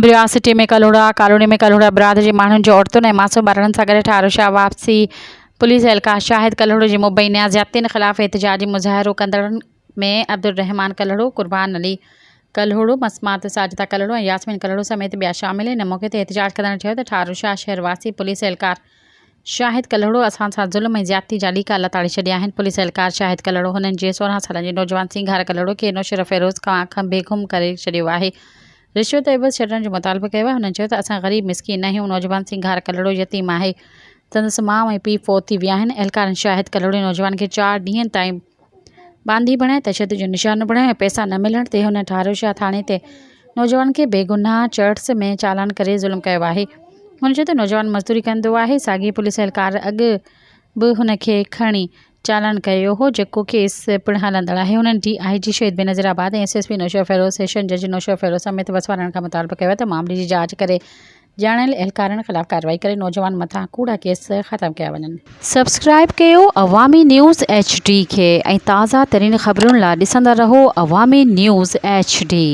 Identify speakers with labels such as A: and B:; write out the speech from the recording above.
A: بريا city ۾ Kalhora colony ۾ Kalhora برادري جي ماڻهن جو عورتن ۽ معصوم ٻارڙن سان گڏ ٺاروشاه واپسي پوليس اهلڪار شاهد ڪلهوڙو جي مبينا زيادتين خلاف احتجاجي مظاهرو ڪندڙن ۾ عبدالرحمان ڪلهوڙو، قربان علي ڪلهوڙو، مسمات ساجده ڪلهوڙو ۽ ياسمين ڪلهوڙو سميت ٻيا شامل ان موقعي تي احتجاج ڪندڙن چيو ته ٺاروشاه شهر واسي پوليس اهلڪار شاهد ڪلهوڙو اسان سان ظلم ۽ زيادتي جا ليڪا لتاڙي ڇڏيا آهن، پوليس اهلڪار شاهد ڪلهوڙو هنن جي 16 سالن جي نوجوان سينگار ڪلهوڙو کي نوشهروفيروز کان کنڀي گم ڪري ڇڏيو آهي، رشوت عيوض ڇڏڻ جو مطالبو ڪيو آهي، هنن چيو ته اسان غريب مسڪين آهيون، نوجوان سينگار ڪلهوڙو يتيم آهي، سندس ماء ۽ پيء فوت ٿي ويا آهن، اهلڪارن شاهد ڪلهوڙي نوجوان کي چار ڏينهن تائين باندي بڻائي تشدد جو نشانو بڻايو ۽ پئسا نه ملڻ تي هن ٺاروشاه ٿاڻي تي نوجوان کي بيگناهه چرٽس ۾ چالان ڪري ظلم ڪيو آهي. هن چيو ته نوجوان مزدوري ڪندو آهي ساڳي پوليس اهلڪار اڳ به هن کي کڻي چالان ڪيو هو جيڪو ڪيس پڻ هلندڙ آهي. هنن ڊي I جي شهيد Benazirabad ۽ S S P Naushahro Feroze session جج نوشهروفيروز سميت وس وارن کان مطالبو ڪيو آهي ته معاملي جي جاچ ڪري ڄاڻايل اهلڪارن خلاف ڪارروائي ڪري نوجوان مٿان ڪوڙا ڪيس ختم ڪيا وڃن. سبسڪرائيب ڪيو عوامي نيوز ايڇ ڊي کي ۽ تازه ترين خبرن لا ڏسندا رهو عوامي نيوز ايڇ ڊي.